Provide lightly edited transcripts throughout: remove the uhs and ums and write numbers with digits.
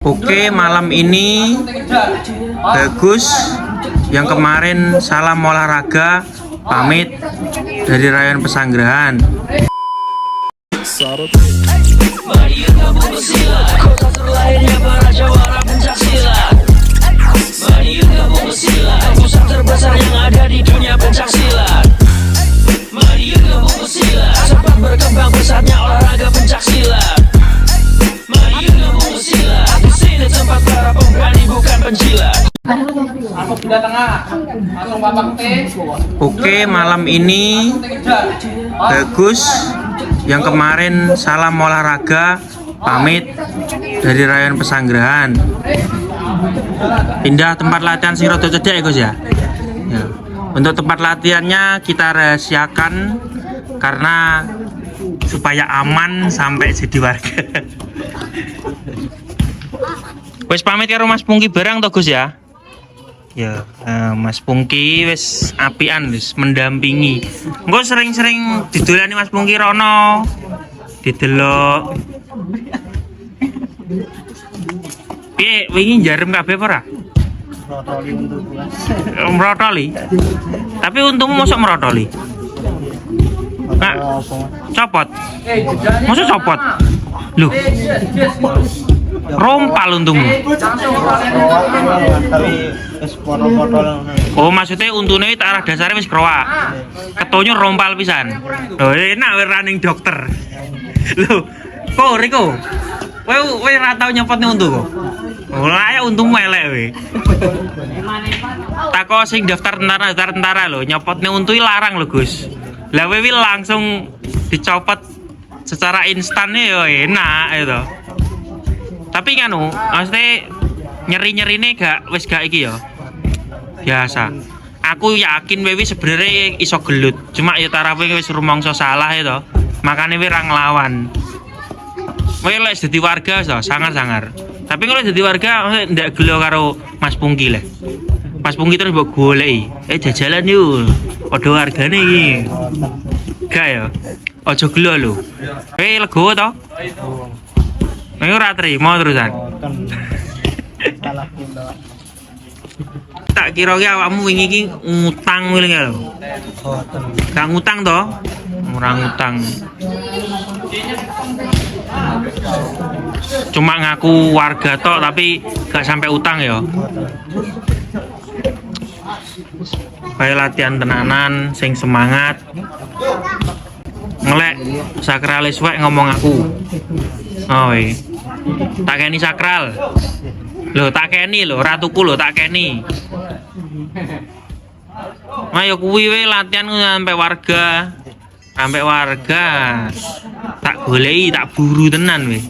Oke, malam ini bagus. Yang kemarin salam olahraga, pamit dari Rayon Pesanggrahan. Oke, malam ini bagus. Yang kemarin salam olahraga, pamit dari Rayon Pesanggrahan. Pindah tempat latihan sing rada cedek ya, Gus ya. Ya. Untuk tempat latihannya kita rahasiakan karena supaya aman sampai jadi warga. Wis pamit karo Mas Pungki barang to, Gus ya? Ya, Mas Pungki wis apian wis mendampingi. Engko sering-sering didolani Mas Pungki rono. Didelok. Piye wingi njarem kabeh apa ora? Protoli untuk Mas. Mrotoli. Tapi untungmu mosok mrotoli. Nak copot. Mosok copot. Loh. Rompal untungmu. Tapi wis foto-foto. Oh, maksudnya untune arah dasarnya wis kroak. Ketonyo rompal pisan. Loh, enak wis running dokter. Loh, kok Riko? Kowe kowe ora tau nyopotne untu kok. Oh, layak untumu elek kowe. Tako sing daftar tentara lho, nyopotne untu iki larang lho, Gus. Lah kowe wi langsung dicopot secara instan ya enak itu. Tapi nganu, maksudnya nyeri-nyerine gak wis gak iki ya. Biasa. Aku yakin Wewi sebenarnya iso gelut. Cuma ya tarafe wis rumangsa salah ya toh. Makane we ra nglawan. Kowe lek dadi warga so, sangar-sangar. Tapi kalau dadi warga maksudnya ndak gelo karo Mas Pungki lah. Mas Pungki terus mbok goleki. Eh jajalan yuk. Padha wargane iki. Gak ya. Aja gelo lho. Kowe legowo to? Kowe ora trimo terusan. Salah kula. Tak kira ki awakmu wingi iki ngutang kuwi lho. Boten. Gak ngutang toh? Ora ngutang. Cuma ngaku warga tok tapi gak sampai utang ya. Kayak latihan tenanan, sing semangat. Ngelek sakralis wek ngomong aku. Oh iya. Tak keni sakral. Lho tak keni lho, ora tuku lho, tak keni. Ayo kuwi we latihan sampai warga. Sampai warga. Tak goleki, tak buru tenan we.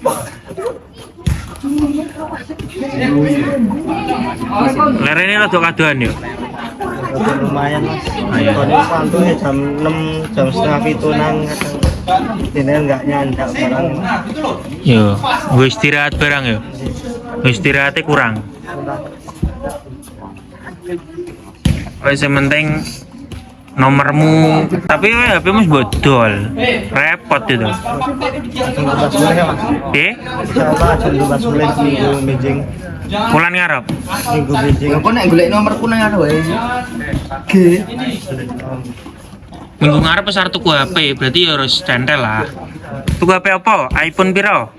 Lerene rada kadohan yo. Lumayan Mas. Ayo. Kone santuy jam 6, jam setengah pitu nang kadang. Dene enggak nyandak barang. Yo, gue istirahat barang yo. Istirahatnya kurang. Wes yang penting nomormu, tapi we HP mu bodol. Repot itu. Jam 12 mulai ya Mas. Eh, Insyaallah jam 12 mulai minggu benjing. kulan ngarep. Minggu benjing. Kok nek golek nomorku nang anu wae. G. Minggu ngarep wis arep tuku HP, berarti ya harus centel lah. Tuku HP apa? iPhone piro?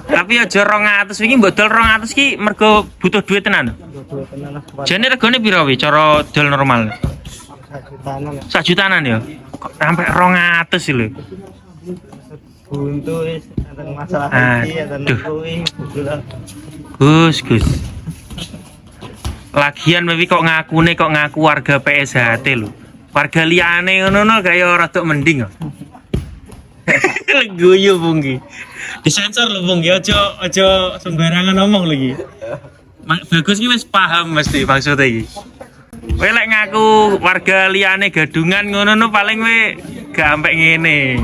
Tapi aja 200 wingi mbok dol 200 ki mergo butuh duit tenan. Jane regane piro wi cara dol normal? Sak jutanan ya. Kok sampai 200 lho. Buntu wis enten masalah iki enten Aduh. kuwi. Gus, Gus. Lagian Wewi kok ngakune kok ngaku warga PSHT lho. Warga liyane ngono no kaya rada mending kok. Guyu Pungki. Disensor lho Pungki, aja aja sembarangan ngomong lho iki. Bagus ki wis paham mesti maksudnya iki. Kowe lek ngaku warga liyane gadungan ngono no paling kowe gak sampe ngene.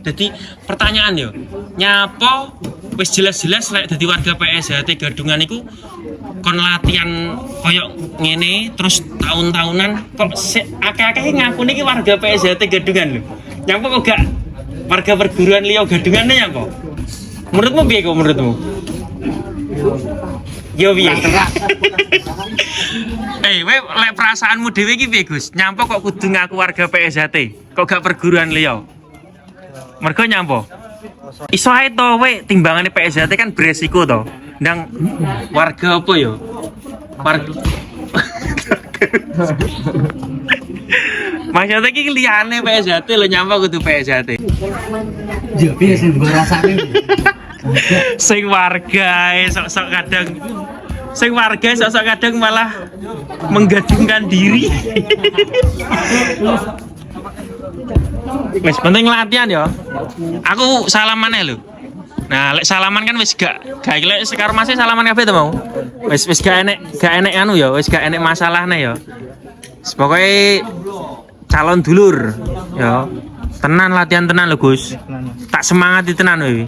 Jadi pertanyaan yo, nyapo wis jelas-jelas lek dadi warga PSHT gadungan iku kon latihan koyo ngene terus tahun-tahunan kok akeh-akeh ngakune iki warga PSHT gadungan lho. Nyapa kok gak Warga perguruan liya gadungane nyapa? Menurutmu piye kok menurutmu? Yo piye? Eh, we lek perasaanmu dhewe iki piye, Gus? Nyampo kok kudu ngaku warga PSHT? Kok gak perguruan liya? Mergo nyampo. Iso ae to we timbangane PSHT kan beresiko to. Ndang warga apa yo? Warga. Maksudnya iki liyane PSHT lho, nyampo kudu PSHT. Ya piye sing mbok rasane? Sing warga sok-sok kadang, sing warga sok-sok kadang malah menggadungkan diri. Wis penting latihan ya. Aku salaman lho. Nah, lek salaman kan wis gak lek sekarang masih salaman kabeh to mau. Wis wis gak enek anu ya, wis gak enek masalahne ya. Wis pokoke calon dulur ya. Tenan latihan tenan lho, Gus. Tak semangati tenan kowe.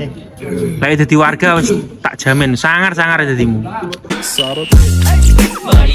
Lek dadi warga wis tak jamin sangar-sangar dadimu. Mari